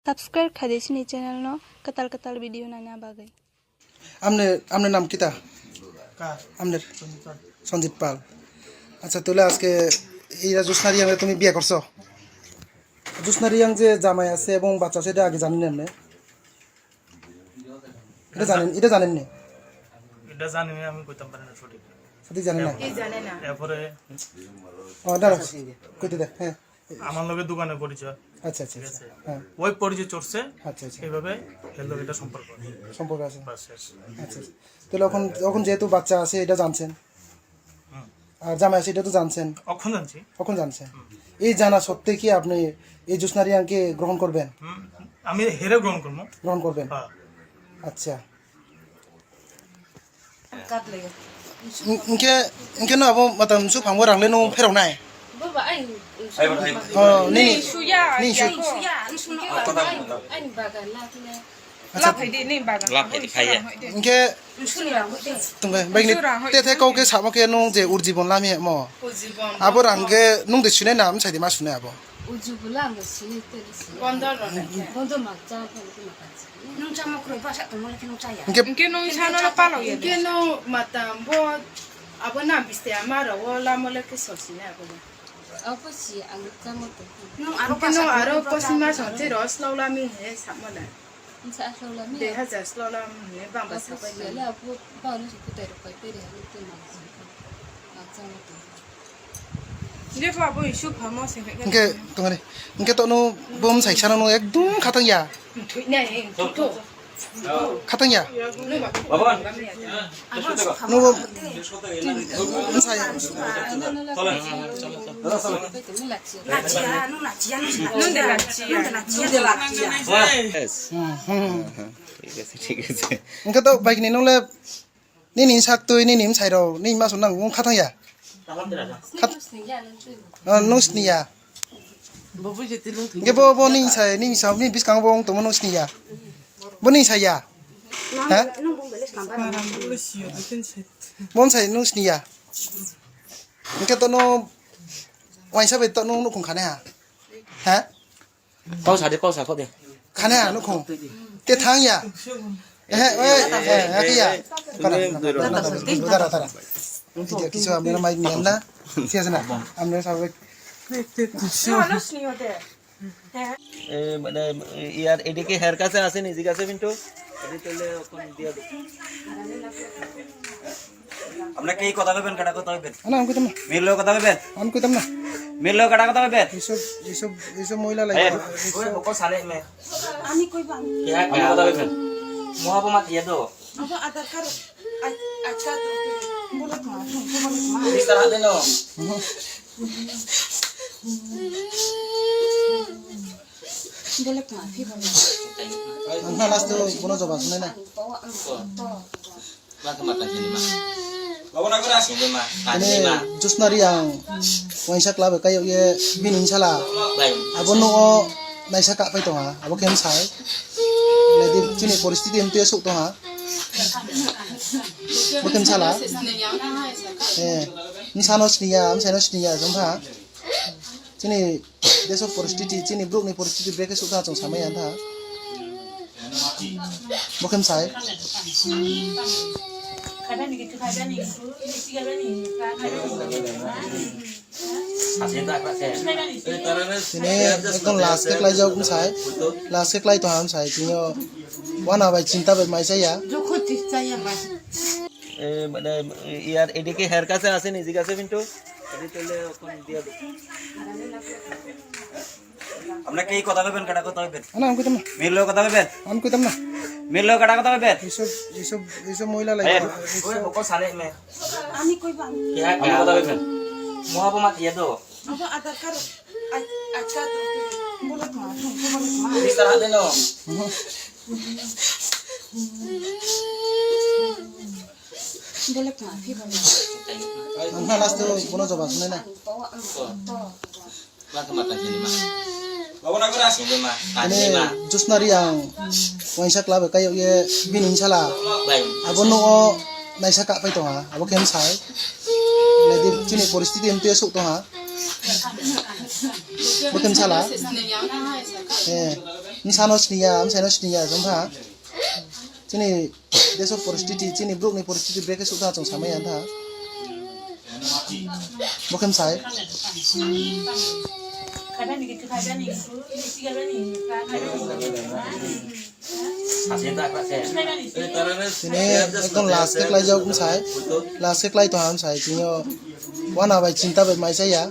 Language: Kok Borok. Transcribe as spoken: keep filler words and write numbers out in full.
Subscribe khaidi chini channel no kwtal kwtal video naina bagwi. Amne, amne nam kita? Ka? Amne? Sanjit Pal. Sanjit Pal. Acha, tole ajke ei Jyotsna Reang le tumi biya korso? Jyotsna Reang je jamai ase ebong bachcha ase, eta age jani ne amne? Eta janen, eta janen ne? এটা জানি না, আমি কইতাম পারি না সঠিক। সঠিক জানে না? এরপরে, এরপরে ও, দাঁড়াও, কইতে দে, হ্যাঁ। আমার লগে দোকানে পরিচয়। আচ্ছা, আচ্ছা, ঠিক আচ্ছা। আছে? হ্যাঁ। ওই পরিচয় চড়ছে, আচ্ছা, আচ্ছা। এইভাবে এর লগে এটা সম্পর্ক। সম্পর্ক আছে। বাস, শেষ। আচ্ছা, আচ্ছা। তাহলে এখন, এখন যেহেতু বাচ্চা আছে, এটা জানছেন? হুম। আর জামাই আছে, এটা তো জানছেন? অখন জানছি। অখন জানছেন। হুম। এই জানা সত্ত্বে কি আপনি এই জোসনা রিয়াংকে গ্রহণ করবেন? হুম, আমি হেরে গ্রহণ করবো। গ্রহণ করবেন? হ্যাঁ। আচ্ছা। Hingke, hingke no abo mata msu phango rang le no pherok nai. Baba, ai, Ai, ai. Oh, nini. Ni suya, ni su- suya, ni suno. Ai, ai, bagan la tine. Acha. La phai di, ni bagan. La phai di, phai ya. Hingke, tungke, bai ni, te the kau ke samo ke nung je urjibon lami mo. Urjibon. Abo rang ke nung de sine na, msai de ma sune abo. Uju bula ang sini teri sini. Bondo lo na. Bondo makcha ko ko makcha. Nung chama kroi basa tongmo le nung chaya. Hingke, hingke nung sano lo palo ya. Hingke nung matam bo abo na biste amaro o lamo le ke sosine abo le. Abo si ang chamo to. Nung aro hingke nung aro kosi ma song tero slow lami he samo le. Nsa slow lami. De haja slow lami he bang basa pai. Abo si le abo ba no si kutai ro pai tere ha te makcha. Makcha mo to. Hingke tongani, hingke to no bom sai sana no ekdom khatang ya. Khatang ya. No bom sai. Yes. Hmm, hmm. Thik ase, thik ase. Hingke to bike ni nung le Nini sak twi, nini bwsai rok, nini masu nang wng kha thang ya? Khat-, ah, nung sini ya? Hingke bo, bo nini sai, nini sa, nini bwskango bo wng tongma nung sini ya? Bo nini sai ya? Ha? Bo bwsai nung sini ya? Hingke to no waisa bai to no nukhung khane ha? Ha? Kau sa de, kau sa, kau de. Khane ano khong. Te thang ya. Eh, eh, eh, eh, ya. Tara, tara, tara. Video kisu amera mai nian na. Siya sana. Amera sabe. Eh, mane, ইয়ার এদিকে হের কাছে আসেনি, জিজ্ঞাসা মিন্টু। এদিকে হলে ওখানে দিয়ে দে। আপনারা কি কথা কইবেন, কাটা কথা কইবেন? না, আমি কইতাম না। মেয়ের লগে কথা কইবেন? আমি কইতাম না। মেয়ের লগে কাটা কথা কইবেন? এইসব, এইসব, এইসব মহিলা লাগে। এই, ওই বকো সালে মে। আমি কইবা। কি হয়, কথা কইবেন? মহাপমা দিয়ে দো। আমার আধার কার্ড, আ-, আচ্ছা, বলো তোমার, বলো তোমার। বিস্তার হাতে নাও। বলো তোমার, কি বলো? Ang halas to, bono jawab sunai na. Ma khe ma tang sini ma. Sini ma, tang sini ma. Josna Reang, waisa club kai ye bini sala. Bai. Abo no naisa ka pai tonga, abo khe sai. Nai di chini poristiti em tu sok tonga. Bo khe sala. Eh, ni sano sini ya, am sano sini ya, jom ha. Chini deso poristiti, chini bruk ni poristiti brekhe sukha chwng samai ya tha. Bo khe sai. Chini ekdom last khe khlai jak bwsai. Last khe khlai tong ham sai. Tini o wana bai chinta bai mai chaya. এ, মানে, ইয়ার এদিকে হের কাছে আসেনি, জিজ্ঞাসা মিন্টু। এদিকে হলে ওখানে দিয়ে দে। আপনারা কি কথা কইবেন, কাটা কথা কইবেন? না, আমি কইতাম না। মেয়ের লগে কথা কইবেন? আমি কইতাম না। মেয়ের লগে কাটা কথা কইবেন? এইসব, এইসব, এইসব মহিলা লাগে। এই, এইসব ওই বকো সালে মে। আমি কইবা। কি হয়, কি কথা কইবেন? মহাপমা দিয়ে দো। আমার আধার কার্ড, আ-, আচ্ছা, বলো তোমার, বলো তোমার। বিস্তার হাতে নাও। Ang halas to, bono jawab sunai na. Josna Reang, waisa club kai ye bini sala. Abo no o naisa ka pai tonga, abo khe sai. Nai di chini poristiti em tu sok tonga. Bo khe bwsala? Eh, bwsano siniya, bwsaino siniya, wngkha. Chini deso poristiti, chini borokni poristiti brekhe sukha chwng samai antha. Bo khe bwsai. Tini ekdom last khe khlaijak bwsai. Last khe khlai tongha bwsai. Tini o wana bai chinta bai mai chaya.